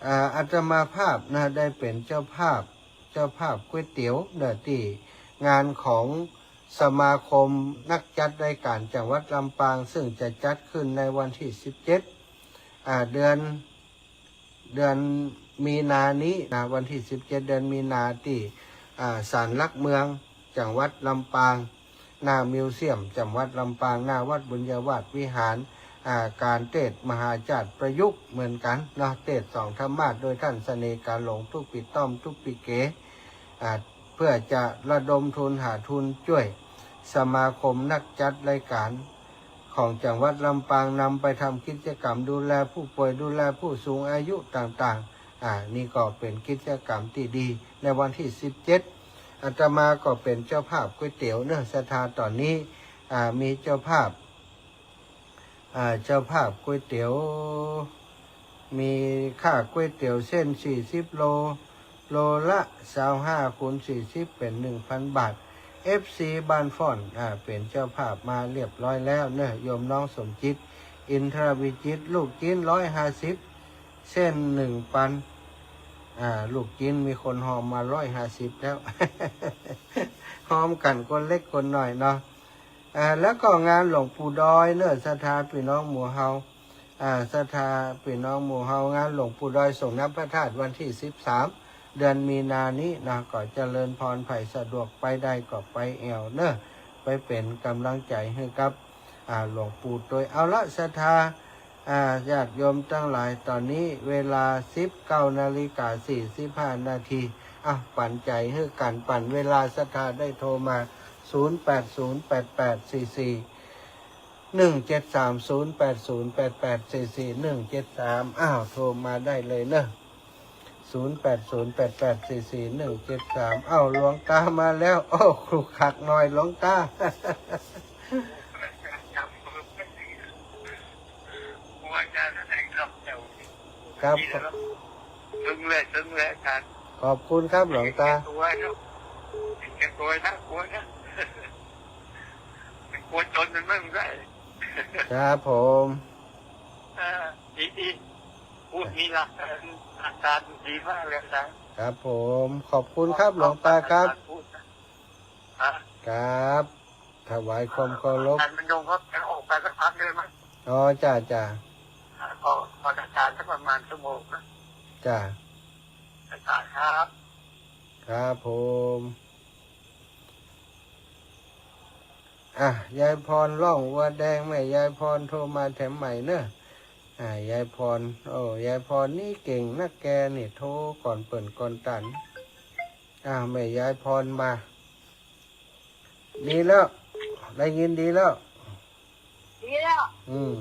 อ่า อาตมาภาพนะ ได้เป๋นเจ้าภาพ เจ้าภาพก๋วยเตี๋ยวเน่อตี้งานของสมาคมนักจัดรายก๋านจังหวัดลำปาง ซึ่งจะจัดขึ้นในวันตี้สิบเจ็ด อ่า เดือน เดือนมีนานี้นะ วันตี้สิบเจ็ด เดือนมีนา ตี้ อ่า ศาลหลักเมือง จังหวัดลำปาง หน้ามิวเซียม จังหวัดลำปาง หน้าวัดบุญญาวาสวิหาร อ่า ก๋านเตสน์มหาจาตุประยุกต์เหมือนกั๋นเนาะ เตสน์สองธรรมาสน์โดยท่านเสน่ห์กาหลง ตุ๊กปิดต้อม ตุ๊กปิเก๋ อ่า เพื่อจะระดมทุน หาทุนจ้วยสมาคมนักจัดรายก๋านของจังหวัดลำปาง นำไปทำกิจกรรมดูแลผู้ป่วย ดูแลผู้สูงอายุต่างๆ อ่า นี่ก็เป๋นกิจกรรมตี้ดี ในวันตี้สิบเจ็ด อาตมาก็เป๋นเจ้าภาพก๋วยเตี๋ยวเน่อศรัทธา ต๋อนนี้ อ่า มีเจ้าภาพ อ่า เจ้าภาพก๋วยเตี๋ยว มีค่าก๋วยเตี๋ยวเส้นสี่สิบโล โลละซาวห้าคูณสี่สิบ เป๋นหนึ่งพันบาท เอฟซีบ้านฟ้อน อ่า เป๋นเจ้าภาพมาเรียบร้อยแล้วเน่อ โยมน้องสมจิต อินทรวิจิตร ลูกจิ๊นร้อยห้าสิบ เส้นหนึ่งปัน อ่า ลูกจิ๊นมีคนฮอมมาร้อยห้าสิบแล้ว ฮอมกั๋นคนเล็กคนน้อยเนาะ อ่า แล้วก็งานหลวงปู่ดอยเน่อศรัทธาปี้น้องหมู่เฮา อ่า ศรัทธาปี้น้องหมู่เฮา งานหลวงปู่ดอยส่งน้ำพระธาตุวันตี้สิบสาม เดือนมีนานี้นะ ก็เจริญพร ใผสะดวกไปได้ก็ไปแอ่วเน่อ ไปเป๋นก๋ำลังใจ๋หื้อกับ อ่า หลวงปู่ตวย เอาละศรัทธา อ่า ญาติโยมตังหลาย ต๋อนนี้เวลาสิบเก้านาฬิกาสี่สิบห้านาที อ่ะ ปั๋นใจ๋หื้อกั๋น ปั๋นเวลาศรัทธาได้โทรมา ศูนย์แปดศูนย์แปดแปดสี่สี่หนึ่งเจ็ดสาม ศูนย์แปดศูนย์แปดแปดสี่สี่หนึ่งเจ็ดสาม อ้าว โทรมาได้เลยเน่อ ศูนย์แปดศูนย์แปดแปดสี่สี่หนึ่งเจ็ดสาม อ้าว หลวงตามาแล้ว โอ้ ขลุกขลักหน่อยหลวงตา ครับ ตึงเลย ตึงเลยอาจารย์ ขอบคุณครับหลวงตา เห็นแก่ตัวเนาะ เห็นแก่ตัวนะ กลัวนะ มันกลัวจนมันไม่ได้ ครับผม เออ ดี ดี พูดมีหลัก หลักการดีมากเลยอาจารย์ ครับผม ขอบคุณครับหลวงตาครับ อาจารย์พูดนะ ฮะ ครับ ถวายความเคารพ อาจารย์บรรยงครับ จะออกไปสักพักได้ไหม อ๋อ จ้า จ้า อ่า ก็ ก็อาจารย์สักประมาณชั่วโมงนะ จ้า อาจารย์ครับ ครับผม อ่ะ ยายพรร้องวัวแดง แม่ยายพรโทรมาแถมใหม่เนอะ อ่ะ ยายพร โอ้ ยายพรนี่เก่งนักแกนี่ โทรก่อนเปิ้นก่อนต้าน อ่ะ แม่ยายพรมา ดีแล้ว ได้ยินดีแล้ว ดีแล้ว อืม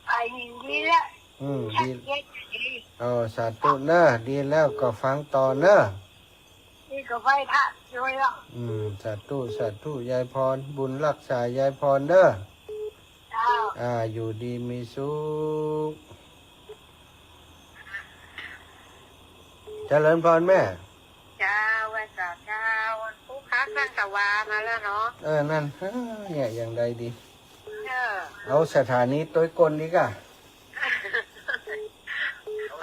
ได้ยินดีแล้ว อืม ดี ชัดเจนดี เออ สาธุเนอะ ดีแล้วก็ฟังต่อเนอะ นี่ก็ไหว้พระด้วยอ่ะ อืม สาธุ สาธุ ยายพร บุญรักษายายพรเนอะ เจ้า อ่า อยู่ดีมีสุข เจริญพรแม่ เจ้า ไหว้สาเจ้า วันพุธคักนั่งตะวามาแล้วเนาะ เออ นั่น เฮ้อ เนี่ย อย่างใดดี เออ เอาสถานีตวยก้นดีก่ะ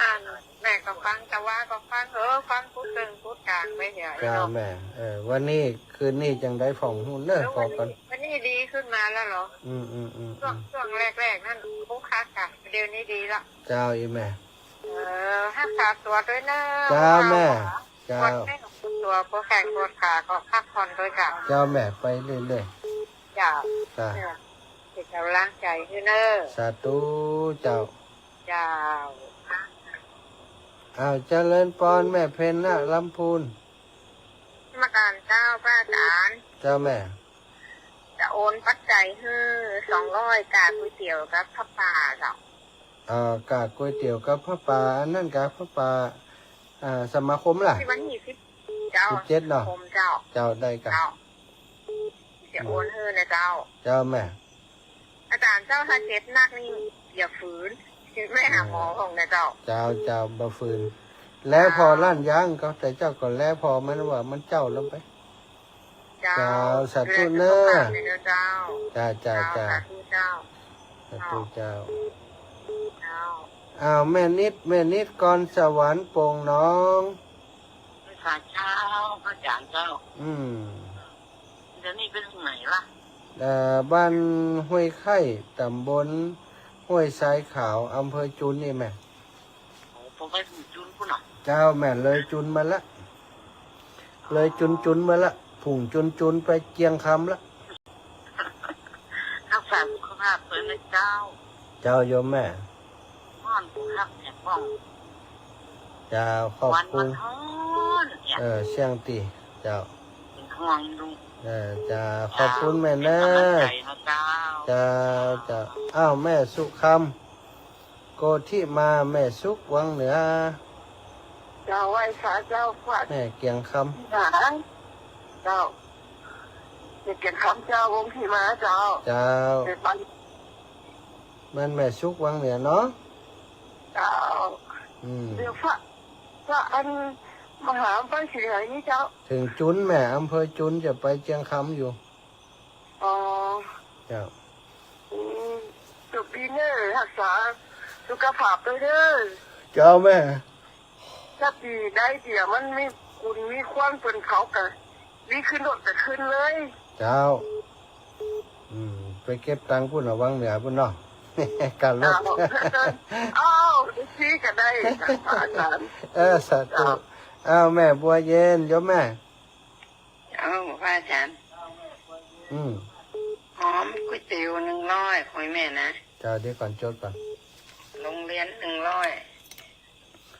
อัน แม่ก็ฟังตะวาก็ฟัง เออ ฟังพุธเทิงพุธกลางไปเหีย เจ้า เนาะ แม่ เออ วันนี้ คืนนี้จั่งใดผ่องฮู้เนอะ เออ พอก่อน วันนี้ วันนี้ดีขึ้นมาแล้วเหรอ อืม อืม อืม ช่วง อืม ช่วงแรกๆ นั่นพุธคักอ่ะ เดี๋ยวนี้ดีละ เจ้า อีแม่ เออ ฮักษาตั๋วด้วยเนอะ เจ้าแม่ เจ้า ปวดแข้งปวดตั๋ว ปวดแข้งปวดขาก็พักผ่อนด้วยก่ะ เจ้าแม่ ไปเรื่อยๆ เจ้า จ้า เออ เป๋นก๋ำลังใจ๋หื้อเนอะ สาธุเจ้า เจ้า อ้าว เจริญพรแม่เพ็ญนะ ลำพูน นมัสก๋านเจ้าพระอาจ๋ารย์ เจ้าแม่ จะโอนปัจจัยหื้อสองร้อย ก๋าก๋วยเตี๋ยวกับผ้าป่าเจ้า เอ่อ ก๋าก๋วยเตี๋ยวกับผ้าป่า อันนั้นก๋าผ้าป่า อ่า สมาคมล่ะ ที่วันที่สิบ เจ้า สิบเจ็ดเนาะ สมาคมเจ้า เจ้า ได้ก่ะ เจ้า จะโอนหื้อนะเจ้า เจ้าแม่ อาจ๋ารย์เจ้า ถ้าเจ็บนักนี่อย่าฝืน ไปหาหมอพ่องนะเจ้า เจ้า เจ้า บ่ฝืน แลผ่อล้านยางก็ แต่เจ้าก็แลผ่อมันว่ามันเจ๊าลงไป เจ้า เจ้า สาธุเนอะ เจ้า เจ้า เจ้า เจ้า สาธุเจ้า สาธุเจ้า เจ้า อ้าว แม่นิด แม่นิด กรสวรรค์ โป่งหนอง สาเจ้า พระอาจ๋ารย์เจ้า อืม เดี๋ยวนี้ไปทางไหนล่ะ เอ่อ บ้านห้วยไคร้ ต๋ำบลห้วยทรายขาว อำเภอจุนนี่แม่ โอ้ ผมไปถึงจุนพุ้นเหรอ เจ้าแม่ เลยจุนมาละ เลยจุนจุนมาละ ผุ่งจุนจุนไปเจียงคำละ รักษาสุขภาพตวยนะเจ้า เจ้าโยมแม่ ฮ้อนคักแดดฮ้อน เจ้า ขอบคุณ วันมันฮ้อนเนี่ย เออ เสียงตี้ เจ้า เป๋นห่วงอยู่ เออ เจ้า ขอบคุณแม่เนอะ เป๋นก๋ำลังใจ๋นะเจ้า เจ้า เจ้า อ้าว แม่สุคำ โกธิมา แม่สุขวังเหนือ เจ้า ไหว้สาเจ้า แม่เกียงคำ เจ้า แม่เกียงคำเจ้า วงศ์พิมาเจ้า เจ้า แม่ปัน มันแม่สุขวังเหนือเนาะ เจ้า อืม เดี๋ยวพระ พระอันมหาบัณฑิตไหนนี่เจ้า ถึงจุนแม่ อำเภอจุน จะไปเจียงคำอยู่ อ๋อ เจ้า อืม สุขดีเนอะ ฮักษาสุขภาพตวยเด้อ เจ้าแม่ ถ้าปี๋ใดเดี๋ยวมันมีกุญมีควันเปิ้นเขาก็ดีขึ้นรถก็ขึ้นเลย เจ้า อืม ไปเก็บตังค์พุ้นน่ะ วังเหนือพุ้นเนาะ กะรถ เจ้า อ้าว ได้ซี้ก็ได้ อาจ๋ารย์ เออ สาธุ เจ้า อ้าว แม่บัวเย็น โยมแม่ เจ้า พระอาจ๋ารย์ อืม หอมก๋วยเตี๋ยวหนึ่งร้อย ของแม่นะ เจ้า เดี๋ยวก่อน จดก่อน โรงเรียนหนึ่งร้อย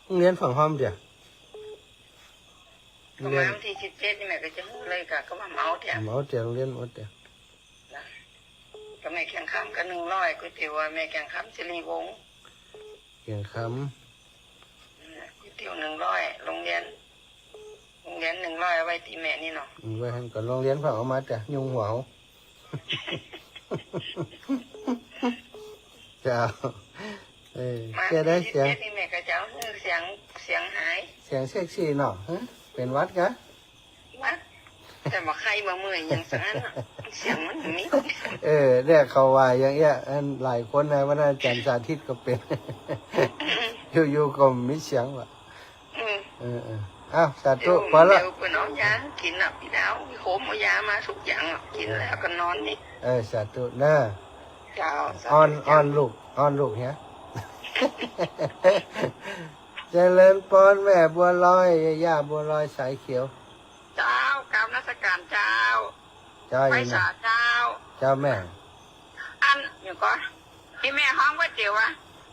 โรงเรียนฝั่งหอมเดี๋ยว ก็มาวันตี้สิบเจ็ดนี่แม่ก็จะหื้อเลยก่ะ ก็ว่าเมาเดี๋ยว เมาเดี๋ยว โรงเรียนเมาเดี๋ยว นะ ก็แม่เกียงคำก็หนึ่งร้อย ก๋วยเตี๋ยวแม่เกียงคำ สิริวงศ์ เกียงคำ อืม ก๋วยเตี๋ยวหนึ่งร้อย โรงเรียน โรงเรียนหนึ่งร้อย เอาไว้ตี้แม่นี่เนาะ อืม ไว้หั้นก่อน โรงเรียนเพิ่นเอามาแต่ยุงหัวเอา เจ้า เออ มา เสียได้เสียง ตี้สิบเจ็ดนี่แม่ก็จะเอาหื้อเสียง เสียงหาย เสียงเซ็กซี่เนาะ ฮะ เป๋นหวัดกะ หวัด แต่บ่ไข้บ่เมื่อยหยังสักอันน่ะ เสียงมันมี เออ เนี่ยเขาว่าอย่างเงี้ย อันหลายคนนะ ว่าอาจ๋ารย์สาธิตก็เป๋น อยู่ๆ ก็มีเสียงว่ะ อืม เออ เออ อ้าว สาธุ เดี๋ยว พอละ เดี๋ยวเปิ้นเอายากินน่ะ ปี้ดาว ปี้โคมเอายามาทุกอย่างอ่ะ กินแล้วก็นอนนี่ เออ สาธุนะ เจ้า สาธุ อ้อน เจ้า อ้อนลูก อ้อนลูกเหีย เจริญพรแม่บัวลอย ย่าบัวลอยสายเขียว เจ้า กราบนมัส การเจ้า เจ้า ไหว้ อีแม่ สาเจ้า เจ้าแม่ อัน เดี๋ยวก่อน อีแม่ฮ้องก๋วยเตี๋ยวอะ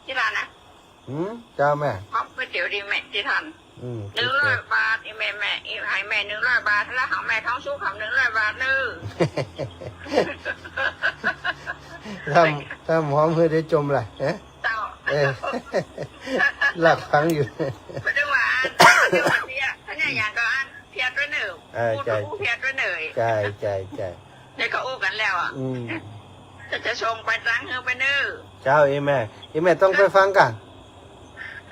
ตี้ลานนะ หืม เจ้าแม่ ฮ้องก๋วยเตี๋ยวตี้แม่ตี้ท่าน อืม หนึ่งร้อยบาท อีแม่ แม่ อี หื้อแม่หนึ่งร้อยบาท แล้วหื้อแม่ทองสุขหนึ่งร้อยบาทเน่อ ถ้า ถ้าฮ้องหื้อได้จมล่ะ เอ๊ะ เจ้า เอ๊ะ หลักฟังอยู่ บ่ได้ว่าอัน บ่ได้ว่าเสีย ถ้าเนี่ยอย่างก็อัน เพียรด้วยเน่อ เออ พูด ใจ้ พูดเพียรด้วยเน่อ ใจ้ ใจ้ ใจ้ เดี๋ยวก็อู้กั๋นแล้วอะ อืม จะ จะส่งไปตังค์หื้อไปเน่อ เจ้า อีแม่ อีแม่ต้องไปฟังก่ะ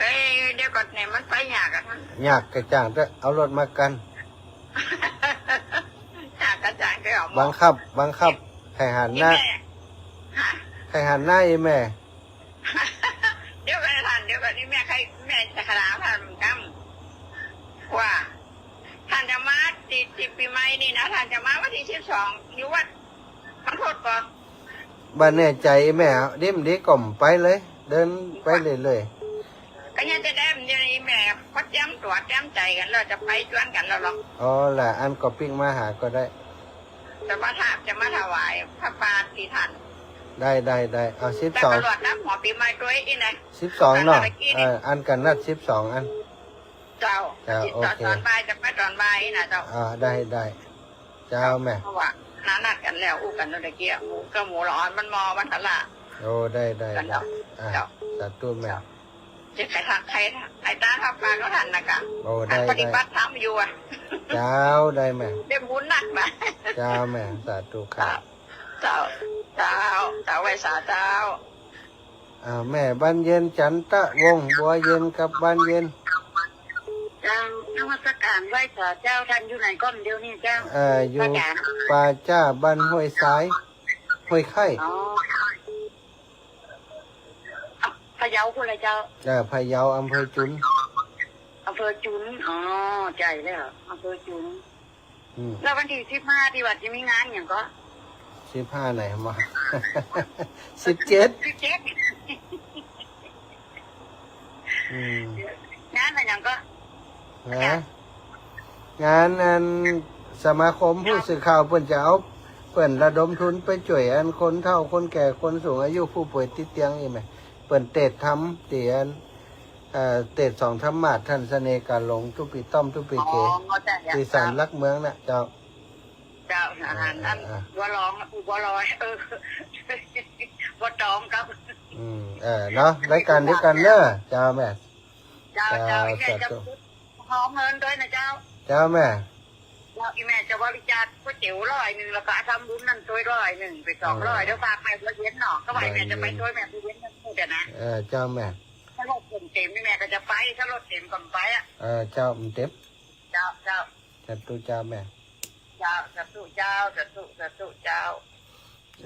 เอ้ย เดี๋ยวก่อนเนี่ย มันไปยากอะท่าน ยากกระจ่างเต๊อะ เอารถมากั๋น ยากกระจ่างเต๊อะ บังคับ บังคับ ให้หันหน้า อีแม่ ฮะ ให้หันหน้า อีแม่ เดี๋ยวก่อนนะท่าน เดี๋ยวก่อน นี่แม่ใคร แม่จะขลาท่านกำ ว่า ท่านจะมาตี้ ตี้ปี๋ใหม่นี่นะ ท่านจะมาวันตี้สิบสอง อยู่วัด มันโทษก่อน บ่แน่ใจ๋แม่ เดี๋ยว เดี๋ยวก็ไปเลย เดินไปเรื่อยๆ ก็ยังจะได้ เดี๋ยวนี้แม่ก็เตรียมตั๋วเตรียมใจ๋กั๋นแล้ว จะไปจวนกั๋นแล้วหรอก อ๋อ ละอั้นก็ปิ๊กมาหาก็ได้ จะมาถา จะมาถวายผ้าป่าตี้ท่าน ได้ ได้ ได้ เอา สิบสอง แล้วก็รดน้ำหัวปี๋ใหม่ตวยอี้นะ สิบสอง เนาะ เออ อันกั๋นนัดสิบสองอัน เจ้า เจ้า สิบสอง โอเค ต๋อนบ่าย จะไปต๋อนบ่ายนะเจ้า อ่า ได้ ได้ เจ้าแม่ เพราะว่านัดกั๋นแล้ว อู้กั๋นตั้งแต่เกี้ย หมูกับหมูละอ่อนมันมอมันทะละ โอ้ ได้ ได้ กั๋นแล้ว ได้ อ่ะ เจ้า สาธุแม่ เจ้า จะใครทัก ใครทัก ใครตามทักมาก็ทันนะกะ โอ้ ได้ อันปฏิบัติธรรมอยู่อะ ได้ เจ้า ได้แม่ ได้บุญนักนะ เจ้าแม่ สาธุครับ เจ้า เจ้า เจ้า เจ้า ไหว้สาเจ้า อ่า แม่บานเย็น จันทะวงศ์ บัวเย็นกับบ้านเย็น เจ้า นมัสการไหว้สาเจ้า ท่านอยู่ไหนก่อนเดี๋ยวนี้เจ้า เอ่อ อยู่ พระอาจารย์ ป่าจ้า บ้านห้วยทราย ห้วยไคร้ อ๋อ พะเยาพู้นเลยเจ้า เอ่อ พะเยา อำเภอจุน อำเภอจุน อ๋อ ใจ้แล้ว อำเภอจุน อืม แล้ววันตี้สิบห้าตี้ว่าจะมีงานหยังก็ สิบห้าไหนมา สิบเจ็ด สิบเจ็ด อืม งานอะหยังก็ ฮะ งานอันสมาคมผู้สื่อข่าวเปิ้นจะเอา เปิ้นระดมทุนไปจ้วยอันคนเฒ่าคนแก่คนสูงอายุผู้ป่วยติดเตียงอี้แหม เปิ้นเตสน์ธรรมตี้อัน เอ่อ เตสน์สองธรรมาสน์ ท่านเสน่ห์กาหลง ตุ๊ปีต้อมตุ๊ปีเก๋ อ๋อ เจ้า ตี้ศาลหลักเมืองน่ะ เจ้า เจ้า อันนั้น เออ เออ บัวลอง บัวลอย เออ บัวตองครับ อืม เออ เนาะ รายก๋านเดียวกั๋นเน้อ เจ้าแม่ เจ้า เจ้า เจ้า อีแม่จะ สาธุ ฮ้องเงินตวยนะเจ้า เจ้าแม่ เจ้า อีแม่จะบริจาคก๋วยเตี๋ยวร้อยนึ่ง แล้วก็ทำบุญนั่นตวยร้อยนึ่ง ไปสองร้อย เออ เดี๋ยวฝากแม่บัวเย็นเนาะ ก็ว่าแม่จะไปตวยแม่บัวเย็นนั่นเดี๋ยวนะ เออ เจ้าแม่ ถ้ารถเต็มๆ นี่แม่ก็จะไป ถ้ารถเต็มก็ไปอะ เออ เจ้า มันเต็ม เจ้า เจ้า สาธุเจ้าแม่ เจ้า สาธุเจ้า สาธุ สาธุเจ้า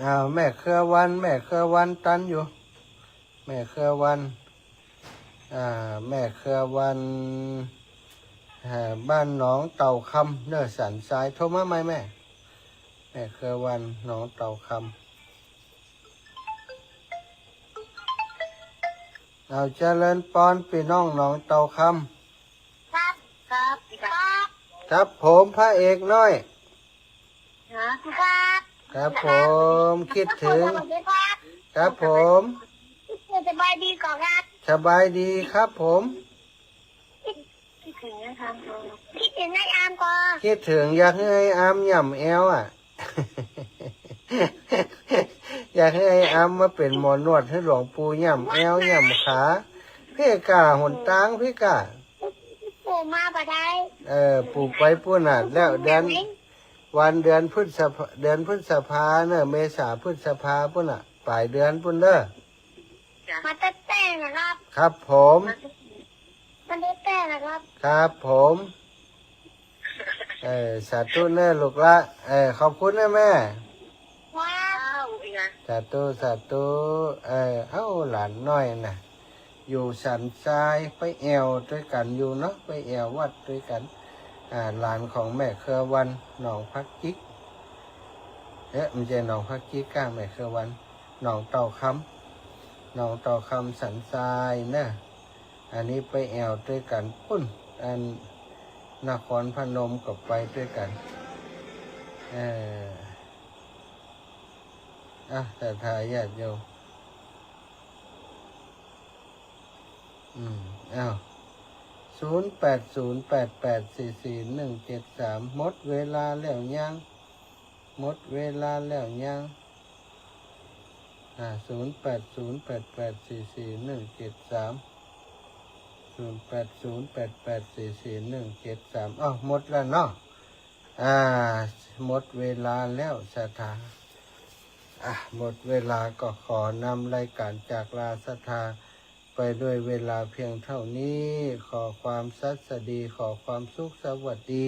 อ้าว แม่เครือวัน แม่เครือวันตันอยู่ แม่เครือวัน อ่า แม่เครือวัน อ่า บ้านหนองเต่าคำ เน้อสันทราย โทรมาใหม่แม่ แม่เครือวัน หนองเต่าคำ เอาเจริญปอน ปี้น้องหนองเต่าคำ ครับ ครับ ครับ ครับผม พระเอกน้อย ครับ ครับ ครับผม คิดถึง สวัสดีครับ ครับผม สบายดีก่อครับ สบายดีครับผม คิดถึงนะครับ คิดถึงอ้ายอามก่อ คิดถึง อยากหื้ออ้ายอามหย่ำแอวอะ อยากหื้ออ้ายอามมาเป๋นหมอนวดหื้อหลวงปู่หย่ำแอวหย่ำขา เพ่ก้าหนตางเพ่ก้า ปู่มาบ่ได้ เออ ปู่ไปปู๊นน่ะ แล้วเดือน วันเดือนพฤษภา เดือนพฤษภาเนอะ เมษาพฤษภาปู๊นน่ะ ป๋ายเดือนปู๊นเน้อ มาตั้งแต่นะครับ ครับผม มาตั้งแต่นะครับ ครับผม เออ สาธุเน้อลูกละ เออ ขอบคุณนะแม่ ว้าว สาธุ สาธุ เออ เอ้า หลานน้อยน่ะ อยู่สันทราย ไปแอ่วตวยกั๋นอยู่เนาะ ไปแอ่ววัดตวยกั๋น อ่า หลานของแม่เครือวัน หนองผักจิก เอ๊ะ บ่ใจ้หนองผักจิกก้า แม่เครือวัน หนองเต่าคำ หนองเต่าคำสันทรายเน้อ อันนี้ไปแอ่วตวยกั๋นปู๊น อันนครพนมก็ไปตวยกั๋น เออ อ่ะ ศรัทธาญาติโยม อืม อ้าว ศูนย์แปดศูนย์แปดแปดสี่สี่หนึ่งเจ็ดสาม หมดเวลาแล้วยัง หมดเวลาแล้วยัง อ่า ศูนย์แปดศูนย์แปดแปดสี่สี่หนึ่งเจ็ดสาม ศูนย์แปดศูนย์แปดแปดสี่สี่หนึ่งเจ็ดสาม อ้าว หมดแล้วเนาะ อ่า หมดเวลาแล้วศรัทธา อ่ะ หมดเวลาก็ขอนำรายการจากลาศรัทธาไปด้วยเวลาเพียงเท่านี้ ขอความสัสดี ขอความสุขสวัสดี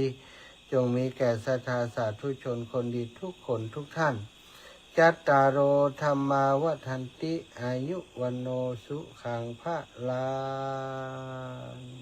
จงมีแก่ศรัทธาสาธุชนคนดีทุกคนทุกท่าน จัตตาโร ธัมมา วัฑฒันติ อายุ วัณโณ สุขัง พลัง